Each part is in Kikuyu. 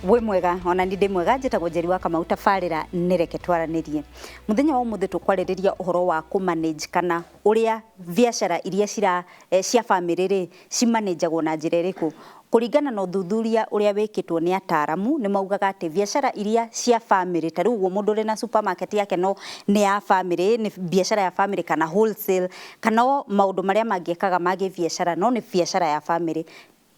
Wĩ mwega? Ona ni ndĩ mwega. Njĩtagwo Njeri wa Kamau. Tabarĩra nĩ Reke Twaranĩrie. Mũthenya wa ũmũthĩ tũkwarĩrĩria ũhoro wa kũ-manage kana ũrĩa biacara iria cira cia bamĩrĩ rĩ cimanĩnjagwo na njĩra ĩrĩkũ. Kũringana na ũthuthuria ũrĩa wĩkĩtwo nĩ ataramu, nĩ maugaga atĩ biacara iria cia bamĩrĩ, ta rĩu ũguo mũndũ ũrĩ na supermarket yake no nĩ ya bamĩrĩ, nĩ biacara ya bamĩrĩ kana wholesale kana o maũndũ marĩa mangĩ ekaga ma gĩbiacara no nĩ biacara ya bamĩrĩ,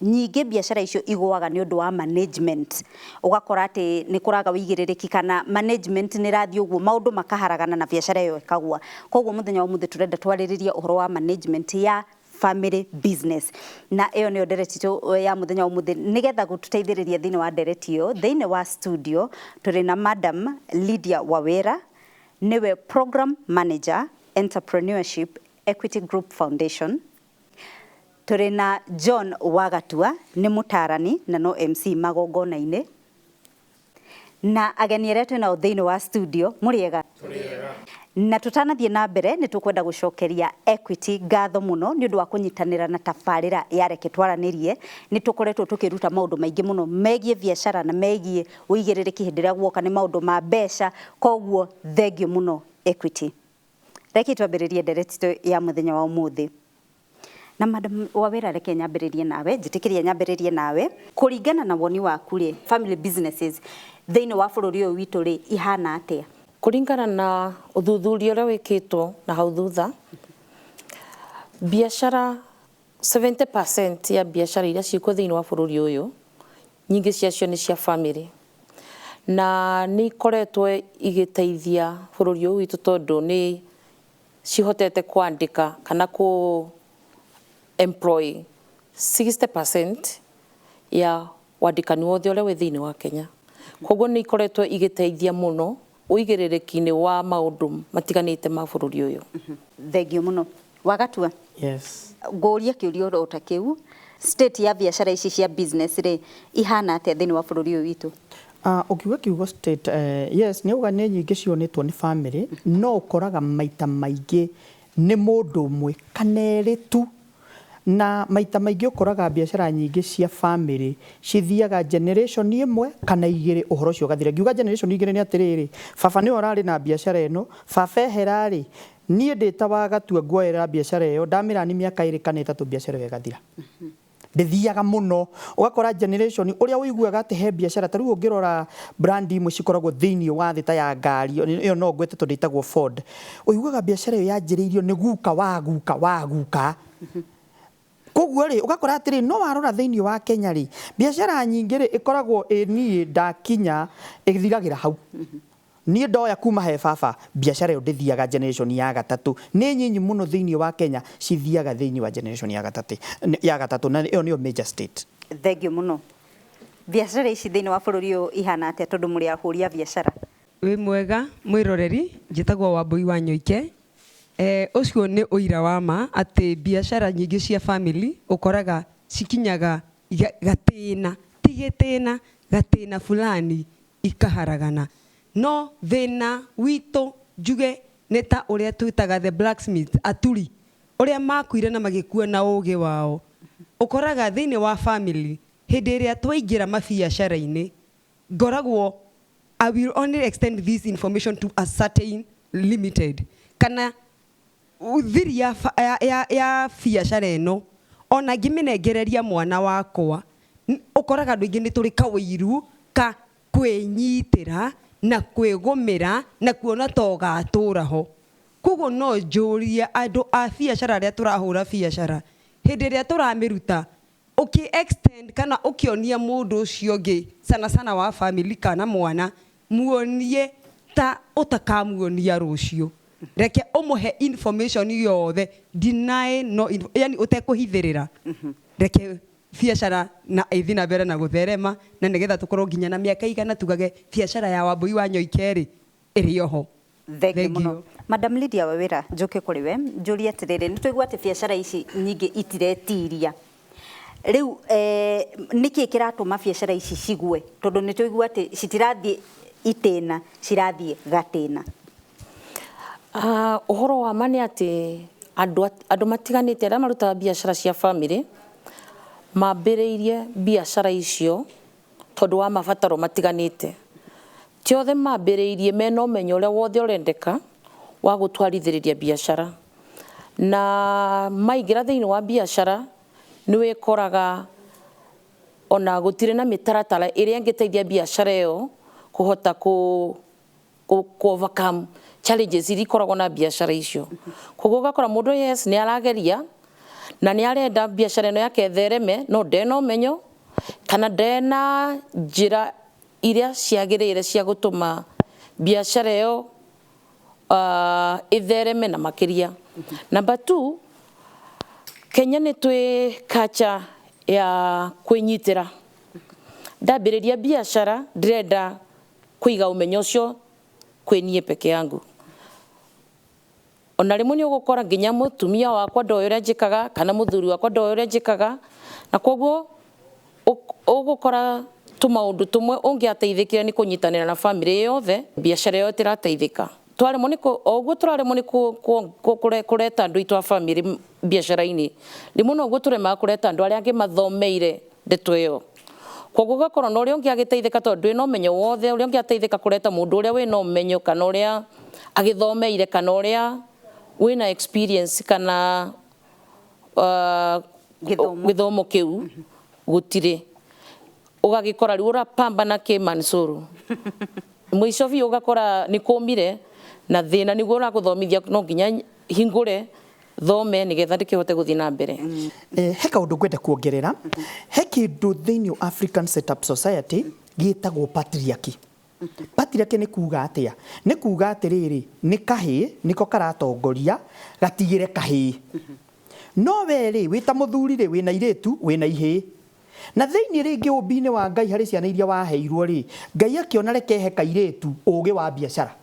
nyingĩ biacara icio igũaga nĩ ũndũ wa management. Ũgakora atĩ nĩ kũraga ũigĩrĩrĩki kana management nĩ ĩrathiĩ ũguo, maũndũ makaharagana na biacara ĩyo ĩkagũa. Koguo mũthenya wa ũmũthĩ tũrenda twarĩrĩrie ũhoro wa management ya family business, na ĩyo nĩyo ndereti itũ ya mũthenya wa ũmũthĩ. Nĩgetha gũtũteithĩrĩria thĩinĩ wa ndereti ĩyo, thĩinĩ wa studio tũrĩ na Madam Lydia Wawira, nĩwe program manager, entrepreneurship, Equity Group Foundation. Tũrĩ na John Wagatua, nĩ mũtarani na no MC magongona-inĩ, na ageni arĩa twĩ nao thĩinĩ wa studio. Mũrĩega? Na tũtanathiĩ na mbere, nĩ tũkwenda gũcokeria Equity ngatho mũno nĩ ũndũ wa kũnyitanĩra na tabarĩra ya Reke Twaranĩrie. Nĩ tũkoretwo tũkĩruta maũndũ maingĩ mũno megiĩ biacara na megiĩ ũigĩrĩrĩki hĩndĩ ĩrĩa guoka nĩ maũndũ ma mbeca. Koguo thengiũ mũno, Equity. Reke twambĩrĩrie ndereti ya mũthenya wa ũmũthĩ na Madam Wawĩra. Reke nyambĩrĩrie nawe, njĩtĩkĩrie nyambĩrĩrie nawe. Kũringana na woni waku rĩ, family businesses thĩinĩ wa bũrũri ũyũ witũ rĩ, ihana atĩa? Kũringana na ũthuthuria ũrĩa wĩkĩtwo na hau thutha, biacara 70% ya biacara iria ciĩkuo thĩinĩ wa bũrũri ũyũ, nyingĩ ciacio nĩ cia family, na nĩ ikoretwo igĩteithia bũrũri ũyũ witũ tondũ nĩ cihotete kwandĩka kana kũ employ 60% ya wandĩkani wothe ũrĩa wĩ thĩinĩ wa Kenya. Koguo nĩ ikoretwo igĩteithia mũno ũigĩrĩrĩki-inĩ wa maũndũ matiganĩte ma bũrũri ũyũ. Thengiũ mũno, Wagatua. Yes. Ngũria kĩũria oro ta kĩu, state ya biacara ici cia business rĩ, ihana atĩa thĩinĩ wa bũrũri ũyũ witũ? Ũkiuga kiugo state, yes, nĩ auga nĩ nyingĩ cionĩtwo nĩ family, no ũkoraga maita maingĩ nĩ mũndũ ũmwe kana erĩ tu. Na maita maingĩ ũkoraga biacara nyingĩ cia family cithiaga generation ĩmwe kana igĩrĩ, ũhoro ũcio ũgathira. Ngiuga generation igĩrĩ nĩ atĩrĩrĩ, baba nĩwe ũrarĩ na biacara ĩno, baba ehera rĩ, niĩ ndĩ ta Wagatua nguoerera biacara ĩyo, ndamĩrani mĩaka 2 kana 3, biacara ĩyo ĩgathira. Ndĩthiaga mũno. Ũgakora generation ũrĩa ũiguaga atĩ he biacara, ta rĩu ũngĩrora brand imwe cikoragwo thĩinĩ wa thĩ ta ya ngari ĩyo, no ngwete tondũ ĩtagwo Ford. Ũiguaga biacara ĩyo yanjĩrĩirio nĩ guka wa guka wa guka. Koguo rĩ, ũgakora atĩrĩ, no warora thĩinĩ wa Kenya rĩ, biacara nyingĩ rĩ, ĩkoragwo ĩ niĩ ndakinya ĩthiragĩra hau. Niĩ ndoya kuma he baba, biacara ĩyo ndĩthiaga generation ya gatatũ. Nĩ nyinyi mũno thĩinĩ wa Kenya cithiaga thĩinĩ wa generation ya gatatũ, ya gatatũ, na ĩyo nĩyo major state. Thengiũ mũno. Biacara ici thĩinĩ wa bũrũri ũyũ ihana atĩa, tondũ mũrĩ ahũri a biacara? Wĩ mwega mwĩroreri, njĩtagwo Wambui wa Nyoike. Ũcio nĩ ũira wa ma atĩ biacara nyingĩ cia family ũkoraga cikinyaga gatĩna, ti gĩtĩna, gatĩna fulani ikaharagana. No thĩna witũ njuge nĩ ta ũrĩa twĩtaga the blacksmith, aturi, ũrĩa makuire na magĩkua na ũgĩ wao. Ũkoraga thĩinĩ wa family hĩndĩ ĩrĩa twaingĩra mabiacara-inĩ, ngoragwo I will only extend this information to a certain limited kana thiri ya biacara ĩno, ona ngĩmĩnengereria mwana wakwa, ũkoraga andũ aingĩ nĩ tũrĩ kawĩiru ka kwĩnyitĩra na kwĩgũmĩra na kuona ta ũgatũra ho. Koguo no njũrie andũ a biacara arĩa tũrahũra biacara, hĩndĩ ĩrĩa tũramĩruta, ũkĩ extend kana ũkĩonia mũndũ ũcio ũngĩ, sana sana wa family kana mwana, muonie ta ũtakamuonia rũciũ. Reke ũmũhe information yothe, deny no yani ũtekũhithĩrĩra. Reke biacara na ĩthiĩ na mbere na gũtherema, na nĩgetha tũkorwo nginya na mĩaka 100 tugage biacara ya Wambui wa Nyoike rĩ, ĩrĩ oho. Thengiũ mũno. Madam Lydia Wawĩra, njũke kũrĩ we njũrie atĩrĩrĩ, nĩ twaigua atĩ biacara ici nyingĩ itiretiria. Rĩu nĩkĩ kĩratũma biacara ici cigwe, tondũ nĩ twaigua atĩ citirathiĩ itĩna, cirathiĩ gatĩna? Ũhoro wa ma nĩ atĩ andũ matiganĩte arĩa marutaga biacara cia family mambĩrĩirie biacara icio Tondũ wa mabataro matiganĩte. Ti othe mambĩrĩirie mena ũmenyo ũrĩa wothe ũrendeka wa gũtwarithĩrĩria biacara. Na maingĩra thĩinĩ wa biacara nĩ wĩkoraga ona gũtirĩ na mĩtaratara ĩrĩa ĩngĩteithia biacara ĩyo kũhota ku overcome challenges iria ikoragwo na biacara icio. Koguo ũgakora mũndũ, yes, nĩ arageria na nĩ arenda biacara ĩno yake ĩthereme, no ndena ũmenyo kana ndena njĩra iria ciagĩrĩire cia gũtũma biacara ĩyo ĩthereme na makĩria. Number two, Kenya nĩ twĩ culture ya kwĩnyitĩra. Ndambĩrĩria biacara ndĩrenda kũiga ũmenyo ũcio kwĩ niĩ peke yangu. Ona rĩmwe nĩ ũgũkora nginya mũtumia wakwa ndoĩ ũrĩa njĩkaga kana mũthuri wakwa ndoĩ ũrĩa njĩkaga, na koguo ũgũkora tũmaũndũ tũmwe ũngĩateithĩkire nĩ kũnyitanĩra na family yothe, biacara ĩyo ĩtĩrateithĩka. Twaremwo nĩ o ũguo tũraremwo nĩ kũreta andũ aitũ a family biacara-inĩ, rĩmwe noguo tũremaga kũreta andũ arĩa angĩ mathomeire ndeto ĩyo. Koguo ũgakora na ũrĩa ũngĩ agĩteithĩka tondũ ndwĩna ũmenyo wothe, ũrĩa ũngĩ ateithĩka kũreta mũndũ ũrĩa wĩna ũmenyo kana ũrĩa agĩthomeire kana ũrĩa wĩna experience kana Gĩthomo. Gĩthomo kĩu gũtirĩ. Ũgagĩkora rĩu ũrapambana kĩ-Mansuru. Mũico biũ ũgakora nĩ kũmire na thĩna nĩguo ũragũthomithia, no nginya hingũre thome nĩgetha ndĩkĩhote gũthiĩ na mbere. He kaũndũ ngwenda kuongerera. He kĩndũ thĩinĩ wa African Setup Society gĩtagwo patriarchy. Patriarchy nĩ kuga atĩa? Nĩ kuga atĩrĩrĩ, nĩ kahĩĩ nĩko karatongoria gatigĩre kahĩĩ. No we rĩ, wĩ ta mũthuri rĩ, wĩna airĩtu, wĩna ihĩĩ. Na thĩinĩ rĩngĩ ũmbi-inĩ wa Ngai harĩ ciana iria waheirwo rĩ, Ngai akĩona reke he kairĩtu ũgĩ wa biacara.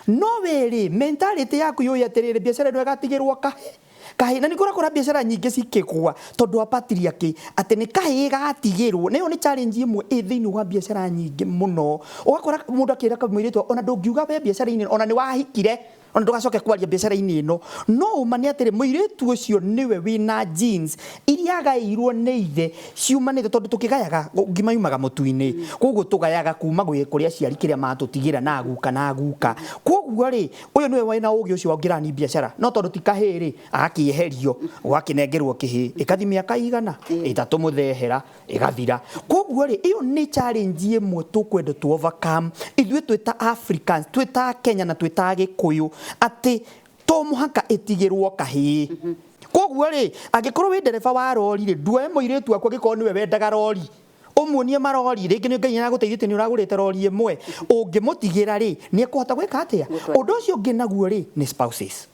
No we rĩ, mentality yaku yũĩ atĩrĩrĩ, biacara ĩno ĩgatigĩrwo kahĩĩ. Kahĩĩ, na nĩ kũrakora biacara nyingĩ cikĩgwa tondũ wa patriarchy, atĩ nĩ kahĩĩ gatigĩrwo. Na ĩyo nĩ challenge ĩmwe ĩ thĩinĩ wa biacara nyingĩ mũno. Ũgakora mũndũ akĩra kamũirĩtu, ona ndũngiuga we biacara-inĩ, ona nĩ wahikire, ona ndũgacoke kwaria biacara-inĩ ĩno. No ũma nĩ atĩrĩ, mũirĩtu ũcio nĩwe wĩna genes iria agaĩirwo nĩ ithe ciumanĩte, tondũ tũkĩgayaga ngima yumaga mũtu-inĩ. Koguo tũgayaga kuma kũrĩ aciari kĩrĩa matũtigĩra na aguka na aguka. Koguo rĩ, ũyũ nĩwe wĩna ũgĩ ũcio ũngĩrani biacara, no tondũ ti kahĩĩ rĩ, agakĩeherio, ũgakĩnengerwo kĩhĩĩ, ĩkathi mĩaka igana ĩtatũ mũthehera ĩgathira. Koguo rĩ, ĩyo nĩ challenge ĩmwe tũkwenda tu overcome ithuĩ twĩ ta Africans, twĩ ta Kenya na twĩ ta Gĩkũyũ, atĩ to mũhaka ĩtigĩrwo kahĩĩ. Koguo rĩ, angĩkorwo wĩ ndereba wa rori rĩ, nduoe mũirĩtu waku angĩkorwo nĩwe wendaga rori, ũmuonie marori, rĩngĩ nĩ Ngai aragũteithĩtie nĩ ũragũrĩte rori ĩmwe, ũngĩmũtigĩra rĩ, nĩ ekũhota gwĩka atĩa? Ũndũ ũcio ũngĩ naguo rĩ, nĩ spouses.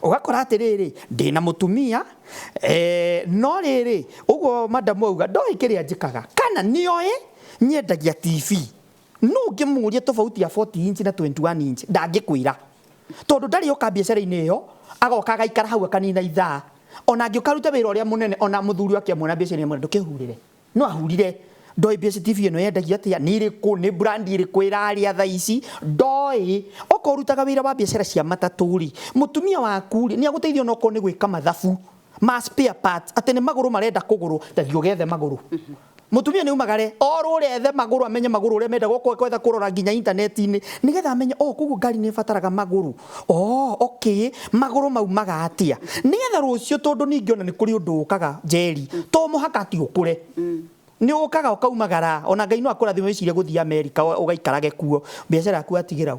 Ũgakora atĩrĩrĩ, ndĩna mũtumia, no rĩrĩ, ũguo madam auga, ndoĩ kĩrĩa njĩkaga, kana nĩoĩ nyendagia TV. No ũngĩmũria tofauti ya 40 inch na 21 inch, ndangĩkwĩra. Tondũ ndarĩ oka biacara-inĩ ĩyo, agoka agaikara hau akanina ithaa. Ona angĩũka arute wĩra ũrĩa mũnene, ona mũthuri wake amwona biacara-inĩ amwĩra ndũkĩhurĩre. No ahurire. Ndoĩ biacara TV ĩno yendagia atĩa, nĩ ĩrĩkũ, nĩ brand ĩrĩkũ ĩrarĩa thaa ici, ndoĩ. Okorwo ũrutaga wĩra wa biacara cia matatũ rĩ, mũtumia waku rĩ, nĩ agũteithia onokorwo nĩ gwĩka mathabu ma spare parts, atĩ nĩ magũrũ marenda kũgũrwo, ta thiĩ ũgethe magũrũ. Mũtumia nĩ umagare, orũre ethe magũrũ, amenye magũrũ ũrĩa mendagwo, okorwo ekwetha kũrora nginya intaneti-inĩ, nĩgetha amenye, oh, koguo ngari nĩ ĩbataraga magũrũ. Oh, okay, magũrũ maumaga atĩa? Nĩgetha rũciũ, tondũ ningĩ ona nĩ kũrĩ ũndũ ũkaga, Njeri, to mũhaka atĩ ũkũre. Nĩ ũkaga ũkaumagara, ona Ngai no akũrathime wĩcirie gũthiĩ Amerika, ũgaikarage kuo, biacara yaku watigĩra ũ?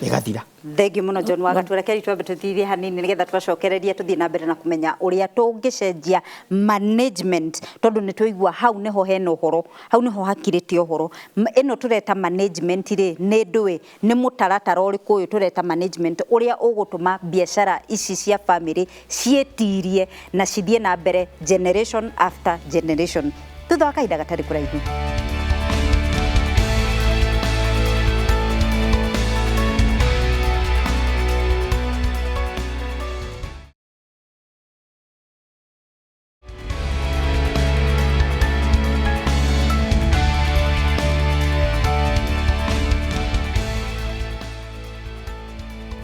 Ĩgathira. Thengiũ mũno John Wagatua, rekei twambe tũthithie hanini nĩgetha twacokereria tũthiĩ na mbere na kũmenya ũrĩa tũngĩcenjia management, tondũ nĩ twaigua hau nĩho hena ũhoro, hau nĩho hakirĩte ũhoro. Ĩno tũreta management rĩ, nĩ ndũĩ nĩ mũtaratara ũrĩkũ ũyũ tũreta management ũrĩa ũgũtũma biacara ici cia family ciĩtirie na cithiĩ na mbere generation after generation. Thutha wa kahinda gatarĩ kũraihu.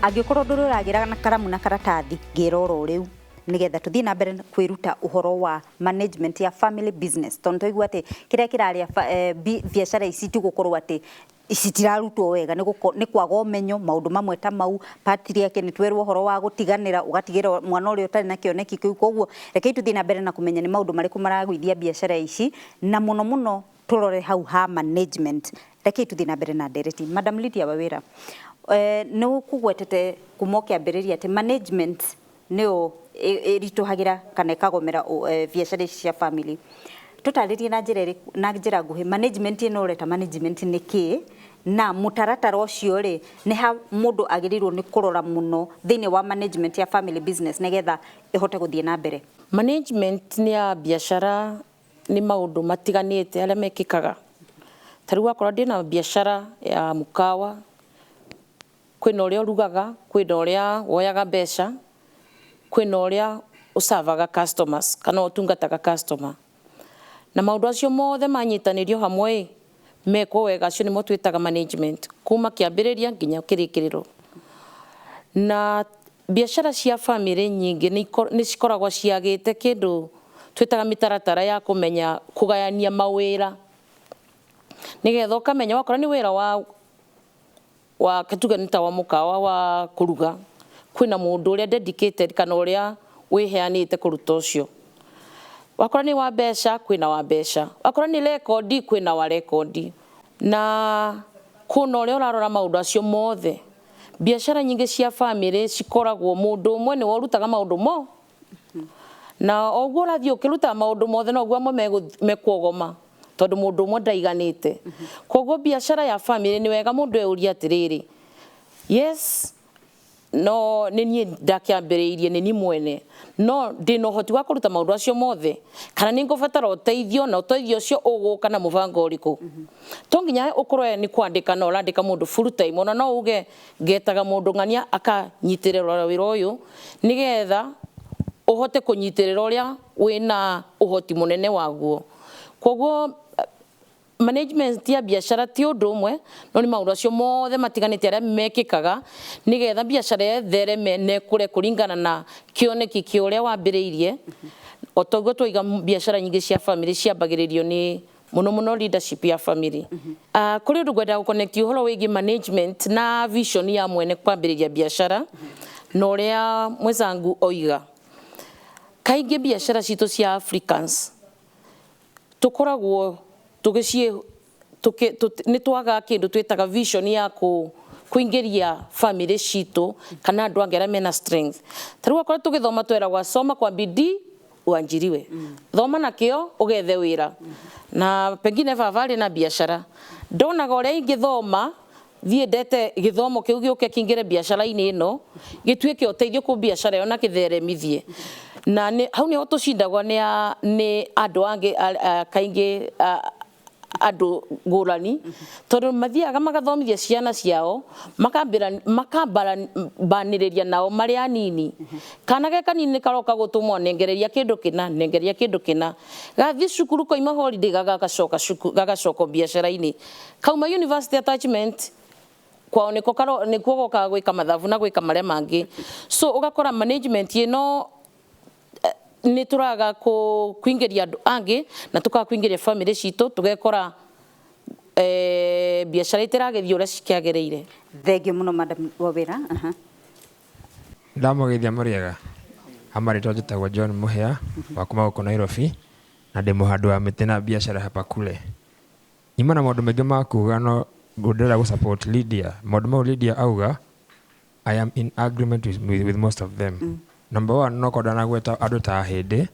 Angĩkorwo ndũrĩ ũragĩra na karamu na karatathi, ngĩra oro rĩu. Nĩgetha tũthiĩ na mbere kwĩruta ũhoro wa management ya family business, tondũ twaigua atĩ kĩrĩa kĩrarĩa biacara ici ti gũkorwo atĩ citirarutwo wega, nĩ kwaga ũmenyo maũndũ mamwe ta mau. Patrick, nĩ twerwo ũhoro wa gũtiganĩra, ũgatigĩra mwana ũrĩa ũtarĩ na kĩoneki kĩu. Koguo rekei tũthiĩ na mbere na kũmenya nĩ maũndũ marĩkũ maragũithia biacara ici, na mũno mũno tũrore hau ha management. Rekei tũthiĩ na mbere na ndereti. Madam Lydia Wawĩra, nĩ ũkũgwetete kuma ũkĩambĩrĩria atĩ management nĩyo ĩritũhagĩra kana ĩkagomera biacara ici cia family. Tũtarĩrie na njĩra na njĩra nguhĩ, management ĩno ũreta management nĩ kĩĩ, na mũtaratara ũcio rĩ, nĩ ha mũndũ agĩrĩirwo nĩ kũrora mũno thĩinĩ wa management ya family business nĩgetha ĩhote gũthiĩ na mbere? Management nĩ ya biacara nĩ maũndũ matiganĩte arĩa mekĩkaga. Ta rĩu wakorwo ndĩna biacara ya mũkawa, kwĩna ũrĩa ũrugaga, kwĩna ũrĩa woyaga mbeca, kwĩna ũrĩa ũsavaga customers kana ũtungataga customer, na maũndũ acio mothe manyitanĩrio hamwe ĩ mekwo wega, acio nĩmo twĩtaga management, kuma kĩambĩrĩria nginya kĩrĩkĩrĩro. Na biacara cia family nyingĩ nĩ cikoragwo ciagĩte kĩndũ twĩtaga mĩtaratara ya kũmenya kũgayania mawĩra, nĩgetha ũkamenya wakorwo nĩ wĩra wa tuge nĩ ta wa mũkawa wa kũruga, kwĩna mũndũ ũrĩa dedicated kana ũrĩa wĩheanĩte kũruta ũcio. Wakorwo nĩ wa mbeca, kwĩna wa mbeca. Wakorwo nĩ rekondi, kwĩna wa rekondi, na kwĩna ũrĩa ũrarora maũndũ acio mothe. Biacara nyingĩ cia family cikoragwo mũndũ ũmwe nĩwe ũrutaga maũndũ mo, na oguo ũrathiĩ ũkĩrutaga maũndũ mothe, noguo amwe mekuogoma, tondũ mũndũ ũmwe ndaiganĩte. Koguo biacara ya family nĩ wega mũndũ eyũrie atĩrĩrĩ, yes, no nĩ niĩ ndakĩambĩrĩirie, nĩ niĩ mwene, no ndĩna ũhoti wa kũruta maũndũ acio mothe, kana nĩ ngũbatara ũteithio, na ũteithio ũcio ũgũka na mũbango ũrĩkũ? To nginya ũkorwo nĩ kwandĩka na ũrandĩka mũndũ full time, ona no uge ngetaga mũndũ ng'ania akanyitĩrĩra wĩra ũyũ, nĩgetha ũhote kũnyitĩrĩra ũrĩa wĩna ũhoti mũnene waguo. Koguo management ya biacara ti ũndũ ũmwe, no nĩ maũndũ acio mothe matiganĩte arĩa mekĩkaga nĩgetha biacara ĩthereme na ĩkũre kũringana na kĩoneki kĩa ũrĩa wambĩrĩirie. O toguo twaiga, biacara nyingĩ cia family ciambagĩrĩrio nĩ mũno mũno leadership ya family. Kũrĩ ũndũ ngwendaga gũconnect ũhoro wĩgiĩ management na vision ya mwene kwambĩrĩria biacara na ũrĩa mwenzangu oiga. Kaingĩ biacara citũ cia Africans tũkoragwo tũgĩciĩ nĩ twaga kĩndũ twĩtaga vision ya kũingĩria family citũ kana andũ angĩ arĩa mena strength. Ta rĩu akorwo tũgĩthoma tweragwo, "Soma kwa bidii uajiriwe," thoma na kĩo ũgethe wĩra. Na pengine baba arĩ na biacara, ndonaga ũrĩa ingĩthoma thiĩ ndete gĩthomo kĩu gĩũke kĩingĩre biacara-inĩ ĩno, gĩtuĩke ũteithio kũ biacara ĩyo na kĩtheremithie. Na hau nĩho tũcindagwo nĩ andũ angĩ, kaingĩ andũ ngũrani, tondũ mathiaga magathomithia ciana ciao, makambanĩrĩria nao marĩ anini. Kana ge kanini nĩ karoka gũtũmwo, "Nengereria kĩndũ kĩna, nengereria kĩndũ kĩna." Gathiĩ cukuru, koima holiday, gagacoka cukuru, gagacoka biacara-inĩ. Kauma university, attachment kwao nĩko nĩkuo gokaga gwĩka mathabu na gwĩka marĩa mangĩ. So ũgakora management ĩno nĩ tũraga kũingĩria andũ angĩ na tũkaga kũingĩria family citũ, tũgekora biacara itiragĩthiĩ ũrĩa cikĩagĩrĩire. Thengio mũno, Madam Wawĩra. Aha. Ndamũgeithia mũrĩega. Amarĩtwa njĩtagwo John Mũhĩa wa kuma gũkũ Nairobi, na ndĩ mũhandi wa mĩtĩ na biacara hapa kule. Nyuma na maũndũ maingĩ ma kuga, no ndĩrenda gũ support Lydia. Maũndũ mau Lydia auga, I am in agreement with most of them. Number one, no korwo ndanagweta andũ ta Ahĩndĩ,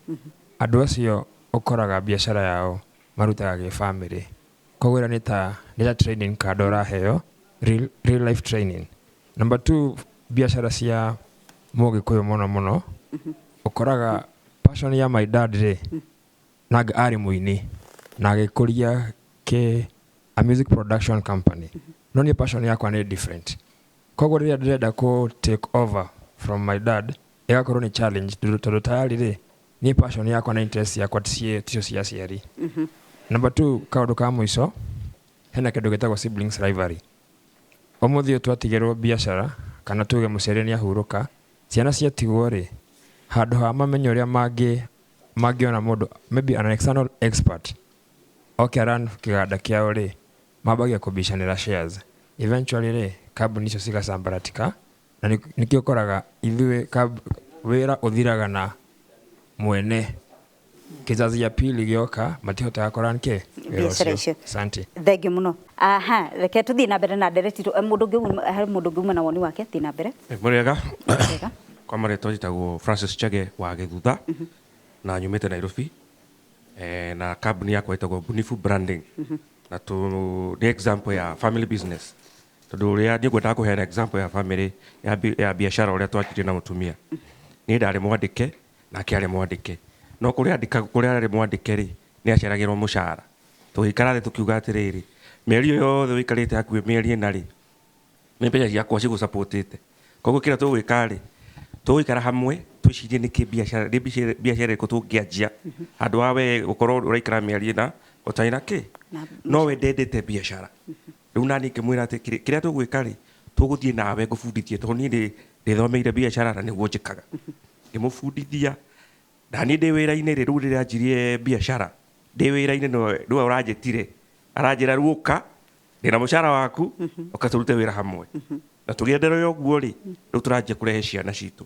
andũ acio ũkoraga biacara yao marutaga gĩ family. Koguo ĩrĩa nĩ ta training kando ũraheo, real life training. Number two, biacara cia Mũgĩkũyũ mũno mũno ũkoraga passion ya my dad rĩ, nanga arĩ mũini na agĩkũria kĩ a music production company, no niĩ passion yakwa nĩ different. Koguo rĩrĩa ndĩrenda kũ take over from my dad, ĩgakorwo nĩ challenge, tondũ tayari rĩ, niĩ passion yakwa na interest yakwa ticio cia aciari. Number two, kaũndũ ka mũico, hena kĩndũ gĩtagwo siblings rivalry. Ũmũthĩ ũyũ twatigĩrwo biacara, kana tuge mũciari nĩ ahurũka, ciana ciatigwo rĩ, Handũ ha mamenye ũrĩa mangĩona mũndũ maybe an external expert oke aran kĩganda kĩao rĩ, mambagia kũbicanĩra shares. Eventually rĩ, kambuni icio cigacambaratika, na nĩkĩo ũkoraga ithuĩ wĩra ũthiraga na mwene kizazi ya pili gĩoka matihotaga kũran kĩ wĩra Biacara ũcio. icio. Asante. Thengiũ mũno. Aha, reke tũthiĩ na mbere na ndereti. Mũndũ ũngĩ harĩ mũndũ ũngĩ uma na woni wake, thiĩ na mbere. Mũrĩega. Wega. Kwa marĩtwa njĩtagwo Francis Chege wa Gĩthutha na nyumĩte Nairobi, na kambuni yakwa ĩtagwo Bunifu Branding, na tu nĩ example ya family business, tondũ ũrĩa niĩ ngwendaga kũheana example ya family ya biacara, ũrĩa twanjirie na mũtumia. Niĩ ndarĩ mwandĩke nake arĩ mwandĩke, no kũrĩa andĩka kũrĩa arĩ mwandĩke rĩ, nĩ aceragĩrwo mũcara. Tũgĩikara thĩ tũkiuga atĩrĩrĩ, mĩeri ĩyo yothe ũikarĩte hakuhĩ mĩeri 4 rĩ, nĩ mbeca ciakwa cigũcapotĩte. Koguo kĩrĩa tũgwĩka rĩ, tũgũikara hamwe twĩcirie nĩkĩ biacara, nĩ biacara ĩrĩkũ tũngĩanjia handũ ha we gũkorwo ũraikara mĩeri 4 ũtarĩ na kĩ. No we ndendete biacara. Rĩu nani ngĩmwĩra atĩ kĩrĩa tũgwĩka rĩ, tũgũthiĩ nawe ngũbundithie, tondũ niĩ ndĩthomeire biacara na nĩguo njĩkaga. Ngĩmũbundithia na niĩ ndĩ wĩra-inĩ rĩ, rĩu rĩrĩa anjirie biacara ndĩ wĩra-inĩ, nĩwe ũranjĩtire, aranjĩra rĩu ũka ndĩna mũcara waku, ũka tũrute wĩra hamwe. Na tũgĩenderea ũguo rĩ, rĩu tũranjia kũrehe ciana citũ.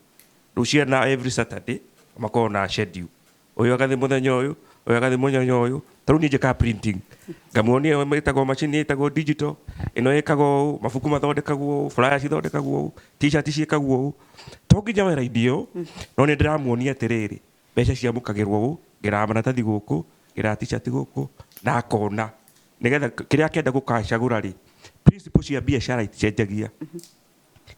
Rĩu ciana every Saturday makoragwo na schedule, ũyũ agathiĩ mũthenya ũyũ, ũyũ agathiĩ mũthenya ũyũ. Ta rĩu niĩ njĩkaga printing, ngamuonia ĩyo ĩtagwo macini ĩtagwo digital, ĩno ĩkagwo ũũ, mabuku mathondekagwo ũũ, flyers cithondekagwo ũũ, t-shirt ciĩkagwo ũũ. To nginya wĩra-inĩ ũyũ, no nĩ ndĩramuonia atĩrĩrĩ, mbeca ciamũkagĩrwo ũũ, ngĩraga maratathi gũkũ, ngĩraga t-shirt gũkũ, na akona nĩgetha kĩrĩa akenda gũkacagũra rĩ, principle cia biacara iticenjagia.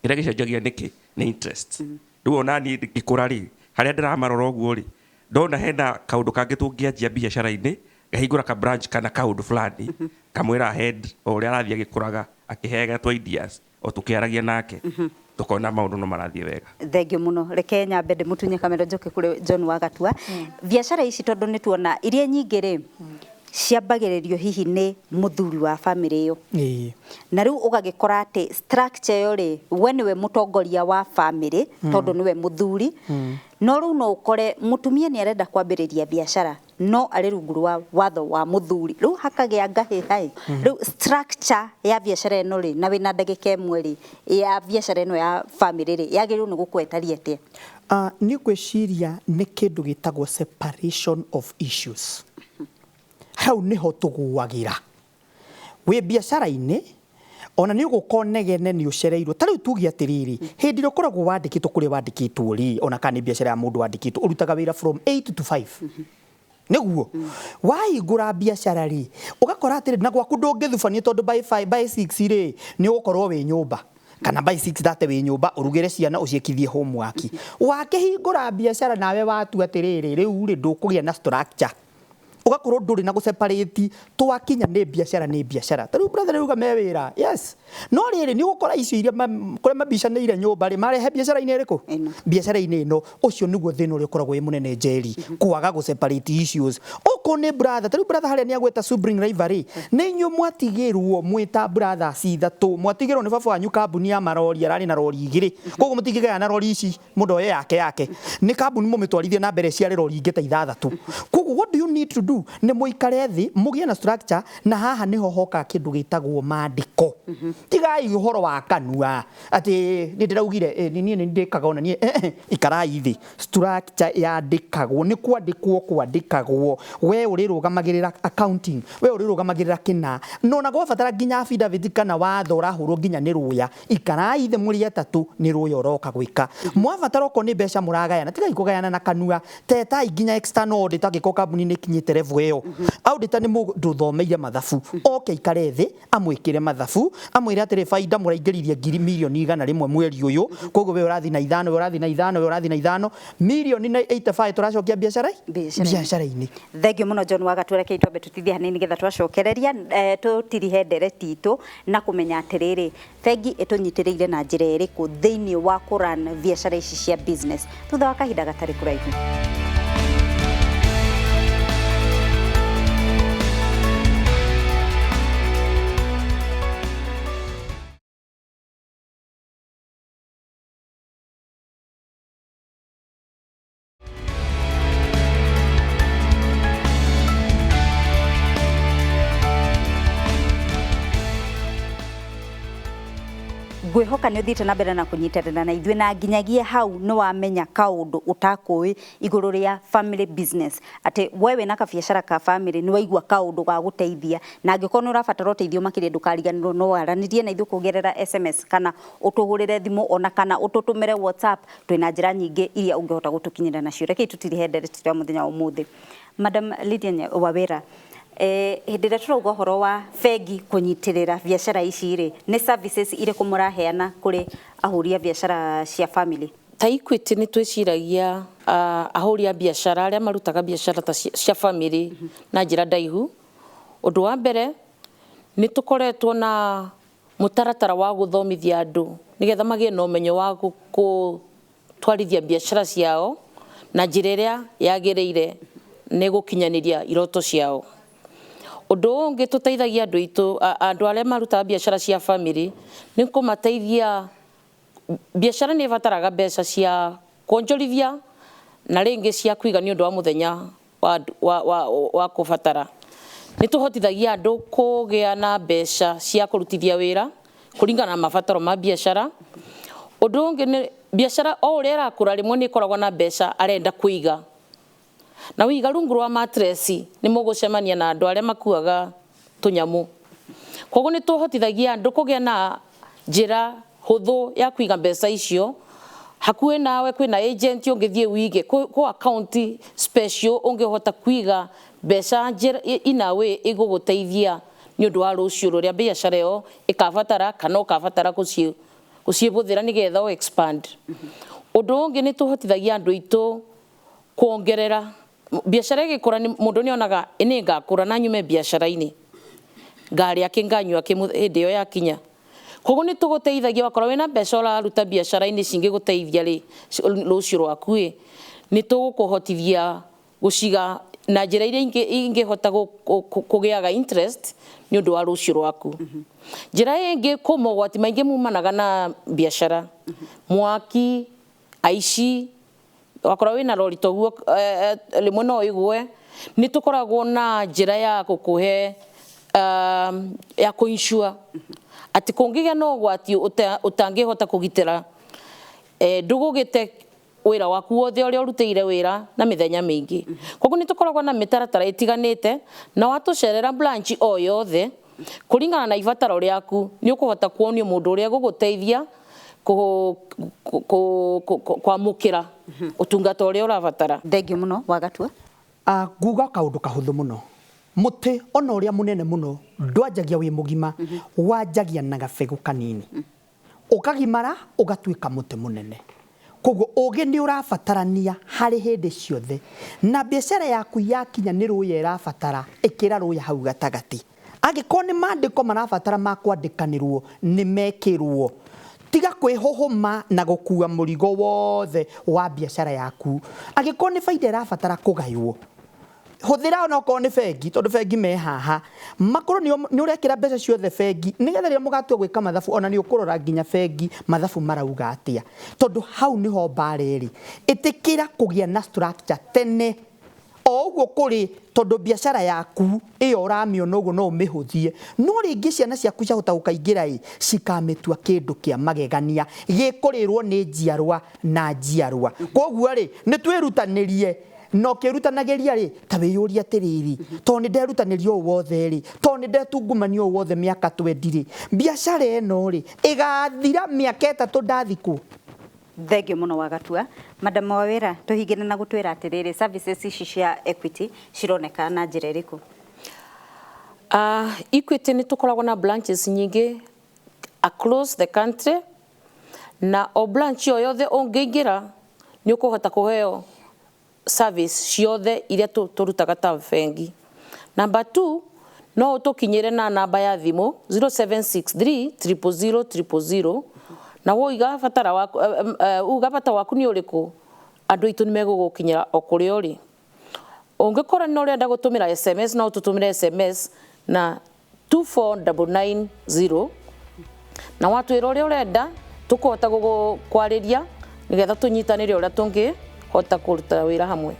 Kĩrĩa gĩcenjagia nĩkĩ? Nĩ interest. Rĩu ona niĩ ngĩkũra rĩ, harĩa ndĩramarora ũguo rĩ, ndona hena kaũndũ kangĩ tũngĩanjia biacara-inĩ, ngahingũra ka branch kana kaũndũ fulani, kamwĩra head o ũrĩa arathiĩ agĩkũraga akĩheaga twa ideas, o tũkĩaragia nake tũkona maũndũ no marathiĩ wega. Thengio mũno. Reke nyambe ndĩmũtunye kamera njoke kũrĩ John Wagatua. Biacara ici, tondũ nĩ tuona iria nyingĩ rĩ, ciambagĩrĩrio hihi nĩ mũthuri wa bamĩrĩ ĩyo, na rĩu ũgagĩkora atĩ structure ĩyo rĩ, we nĩwe mũtongoria wa bamĩrĩ tondũ nĩwe mũthuri, no rĩu no ũkore mũtumia nĩ arenda kwambĩrĩria biacara no arĩ rungu rwa watho wa mũthuri, rĩu hakagĩa ngahĩha. Rĩu structure ya biacara ĩno rĩ, na wĩna ndagĩka 1 rĩ, ya biacara ĩno ya bamĩrĩ rĩ, yagĩrĩirwo nĩ gũkorwo ĩtariĩ atĩa? Niĩ ngwĩciria nĩ kĩndũ gĩtagwo separation of issues. Hau nĩho tũgũagĩra wĩ biacara-inĩ, ona nĩ ũgũka ũnegene nĩ ũcereirwo. Ta rĩu tuge atĩrĩrĩ, hĩndĩ ĩrĩa ũkoragwo wandĩkĩtwo kũrĩa wandĩkĩtwo rĩ, ona kana nĩ biacara ya mũndũ wandĩkĩtwo, ũrutaga wĩra from 8 to 5, nĩguo wahingũra biacara rĩ, ũgakora atĩrĩ, na gwaku ndũngĩthubania, tondũ by 5, by 6 rĩ, nĩ ũgũkorwo wĩ nyũmba, kana by 6:30 wĩ nyũmba ũrugĩre ciana ũciĩkithie homework. Wakĩhingũra biacara nawe watua atĩrĩrĩ, rĩu rĩ, ndũkũgĩa na structure, ũgakorwo ndũrĩ na gũseparate. Twakinya nĩ biacara, nĩ biacara. Ta rĩu brother rĩuga me wĩra, yes, no rĩrĩ nĩ ũgũkora icio iria kũrĩa mabicanĩire nyũmba rĩ, marehe biacara-inĩ ĩrĩkũ? Ĩno. Biacara-inĩ ĩno. Ũcio nĩguo thĩna ũrĩa ũkoragwo wĩ mũnene, Njeri, kwaga gũseparate issues. Okorwo nĩ brother, ta rĩu brother harĩa nĩ agweta sibling rivalry, nĩ inyuĩ mwatigĩrwo mwĩta brothers ithatũ, mwatigĩrwo nĩ baba wanyu kambuni ya marori, ararĩ na rori 2, koguo mũtingĩgayana rori ici, mũndũ oye yake yake, nĩ kambuni mũmĩtwarithie na mbere ciarĩ rori ingĩ ta 6. Koguo what do you need to do? Nĩ mũikare thĩ mũgĩe na structure, na haha nĩho hokaga kĩndũ gĩtagwo mandĩko. Tigai ũhoro wa kanua atĩ nĩ ndĩraugire, nĩ niĩ nĩ ndĩkaga ona niĩ. Ikarai thĩ, structure yandĩkagwo, nĩ kwandĩkwo kwandĩkagwo, we ũrĩrũgamagĩrĩra accounting, we ũrĩrũgamagĩrĩra kĩna, no na gwabatara nginya affidavit kana watho ũrahũrwo nginya nĩ rũya. Ikarai thĩ mũrĩ atatũ, nĩ rũya ũroka gwĩka mwabatara. Okorwo nĩ mbeca mũragayana, tigai kũgayana na kanua, tetai nginya external auditor angĩkorwo kambuni nĩ ĩkinyĩte level ĩyo. Auditor nĩ mũndũ ũthomeire mathabu, oke ikare thĩ amwĩkĩre mathabu, amwĩre atĩrĩ, baida mũraingĩririe ngiri mirioni 100 mweri ũyũ, koguo we ũrathiĩ na 5, we ũrathiĩ na 5, we ũrathiĩ na 5, mirioni na 85 tũracokia biacara Biacara-inĩ. Biacara-inĩ. Thengio mũno John Wagatua. Reke twambe tũtithie hanini nĩgetha twacokereria, tũtirihe ndereti itũ na kũmenya atĩrĩrĩ, bengi ĩtũnyitĩrĩire na njĩra ĩrĩkũ thĩinĩ wa kũran biacara ici cia business, thutha wa kahinda gatarĩ kũraihu. Ngwĩhoka nĩ ũthiĩte na mbere na kũnyitanĩra na ithuĩ, na nginyagia hau nĩ wamenya kaũndũ ũtakũĩ igũrũ rĩa family business, atĩ we wĩna kabiacara ka family nĩ waigua kaũndũ ga gũteithia, na angĩkorwo nĩ ũrabatara ũteithio makĩria, ndũkariganĩrwo no waranĩrie na ithuĩ kũgerera SMS kana ũtũhũrĩre thimũ, ona kana ũtũtũmĩre WhatsApp. Twĩna njĩra nyingĩ iria ũngĩhota gũtũkinyĩra nacio. Rekei tũtirihe ndereti ya mũthenya wa ũmũthĩ. Madam Lydia Wawĩra, hĩndĩ ĩrĩa tũrauga ũhoro wa bengi kũnyitĩrĩra biacara ici rĩ, nĩ services irĩkũ mũraheana kũrĩ ahũri a biacara cia family? Ta Equity nĩ twĩciragia ahũri a biacara arĩa marutaga biacara ta cia family na njĩra ndaihu. Ũndũ wa mbere, nĩ tũkoretwo na mũtaratara wa gũthomithia andũ nĩgetha magĩe na ũmenyo wa gũtwarithia biacara ciao na njĩra ĩrĩa yagĩrĩire nĩ gũkinyanĩria iroto ciao. Ũndũ ũngĩ tũteithagia andũ aitũ, andũ arĩa marutaga biacara cia family, nĩ kũmateithia. Biacara nĩ ĩbataraga mbeca cia kuonjorithia na rĩngĩ cia kũiga nĩ ũndũ wa mũthenya wa kũbatara. Nĩ tũhotithagia andũ kũgĩa na mbeca cia kũrutithia wĩra kũringana na mabataro ma biacara. Ũndũ ũngĩ nĩ biacara o ũrĩa ĩrakũra, rĩmwe nĩ ĩkoragwo na mbeca arenda kũiga, na wiga rungu rwa mattress nĩ mũgũcemania na andũ arĩa makuaga tũnyamũ. Koguo nĩ tũhotithagia andũ kũgĩa na njĩra hũthũ ya kũiga mbeca icio hakuhĩ nawe. Kwĩna agent ũngĩthiĩ wige kũ account special ũngĩhota kũiga mbeca njĩra in a way ĩgũgũteithia nĩ ũndũ wa rũciũ rũrĩa biacara ĩyo ĩkabatara kana ũkabatara gũciĩbũthĩra nĩgetha ũ expand. Ũndũ ũngĩ, nĩ tũhotithagia andũ aitũ kuongerera. Biacara ĩgĩkũra, mũndũ nĩ onaga nĩ ngakũra na nyume biacara-inĩ, ngarĩa kĩ, nganyua kĩ hĩndĩ ĩyo yakinya. Koguo nĩ tũgũteithagia, wakorwo wĩna mbeca ũraruta biacara-inĩ cingĩgũteithia rĩ rũciũ rwaku ĩ, nĩ tũgũkũhotithia gũciga na njĩra iria ingĩhota kũgĩaga interest nĩ ũndũ wa rũciũ rwaku. Njĩra ĩngĩ, kũ mogwati maingĩ mumanaga na biacara, mwaki, aici. Wakorwo wĩna rori toguo, rĩmwe no ĩgwe. Nĩ tũkoragwo na njĩra ya gũkũhe ya kũ-insure atĩ kũngĩgĩa na ũgwati ũtangĩhota kũgitĩra, ndũgũgĩte wĩra waku wothe ũrĩa ũrutĩire wĩra na mĩthenya mĩingĩ. Koguo nĩ tũkoragwo na mĩtaratara ĩtiganĩte, na watũcerera branch o yothe kũringana na ibataro rĩaku, nĩ ũkũhota kuonio mũndũ ũrĩa gũgũteithia kwamũkĩra ũtungata ũrĩa ũrabatara. Thengiũ mũno, Wagatua. Nguga kaũndũ kahũthũ mũno. Mũtĩ ona ũrĩa mũnene mũno ndwanjagia wĩ mũgima, wanjagia na gabegũ kanini, ũkagimara ũgatuĩka mũtĩ mũnene. Koguo ũgĩ nĩ ũrabatarania harĩ hĩndĩ ciothe, na biacara yaku yakinya nĩ rũya ĩrabatara, ĩkĩra rũya hau gatagatĩ. Angĩkorwo nĩ mandĩko marabatara ma kwandĩkanĩrwo, nĩ mekĩrwo. Tiga kwĩhũhũma na gũkua mũrigo wothe wa biacara yaku. Angĩkorwo nĩ baida ĩrabatara kũgaywo, hũthĩra onokorwo nĩ bengi, tondũ bengi me haha, makorwo nĩ ũrekĩra mbeca ciothe bengi, nĩgetha rĩrĩa mũgatua gwĩka mathabu, ona nĩ ũkũrora nginya bengi mathabu marauga atĩa, tondũ hau nĩho mbara ĩrĩ. Ĩtĩkĩra kũgĩa na structure tene o ũguo kũrĩ, tondũ biacara yaku ĩyo ũramĩona ũguo no ũmĩhũthie, no rĩngĩ ciana ciaku ciahota gũkaingĩra ĩ, cikamĩtua kĩndũ kĩa magegania gĩkũrĩrwo nĩ njiarwa na njiarwa. Koguo rĩ, nĩ twĩrutanĩrie, na ũkĩrutanagĩria rĩ, ta wĩyũrie atĩrĩrĩ, tondũ nĩ nderutanĩria ũũ wothe rĩ, tondũ nĩ ndetungumania ũũ wothe mĩaka 20 rĩ, biacara ĩno rĩ, ĩgathira mĩaka 3 ndathikwo? Thengiũ mũno, Wagatua. Madam Wawĩra, tũhingĩre na gũtwĩra atĩrĩrĩ, services ici cia Equity cironeka na njĩra ĩrĩkũ? Equity nĩ tũkoragwo na branches nyingĩ across the country, na o branch o yothe ũngĩingĩra nĩ ũkũhota kũheo service ciothe iria tũrutaga ta bengi. Number 2, no ũtũkinyĩre na namba ya thimũ 0763 000 000, na woiga batara waku, uga bata waku nĩ ũrĩkũ, andũ aitũ nĩ megũgũkinyĩra o kũrĩa ũrĩ. Ũngĩkorwo nĩ ũrenda gũtũmĩra SMS, no ũtũtũmĩre SMS na 24990, na watwĩra ũrĩa ũrenda, tũkũhota gũkwarĩria nĩgetha tũnyitanĩre ũrĩa tũngĩhota kũruta wĩra hamwe.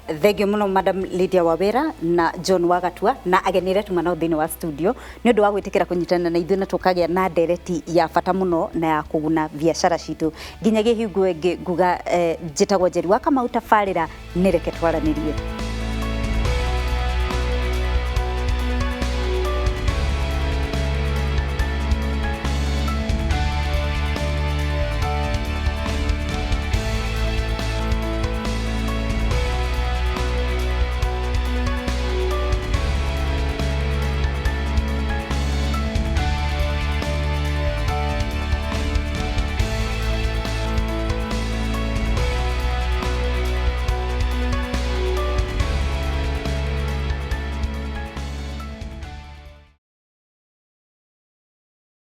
Thengio muno, Madam Lydia Wawira na John Wagatua na ageni arĩa tuma nao thĩinĩ wa studio, nĩ ũndũ wa gwĩtĩkĩra kũnyitana na ithuĩ na tũkagĩa na ndereti ya bata mũno na ya kũguna biacara citũ. Nginyagia hingo ĩngĩ nguga, njĩtagwo Njeri wa Kamau, tabarĩra nĩ Reke Twaranĩrie.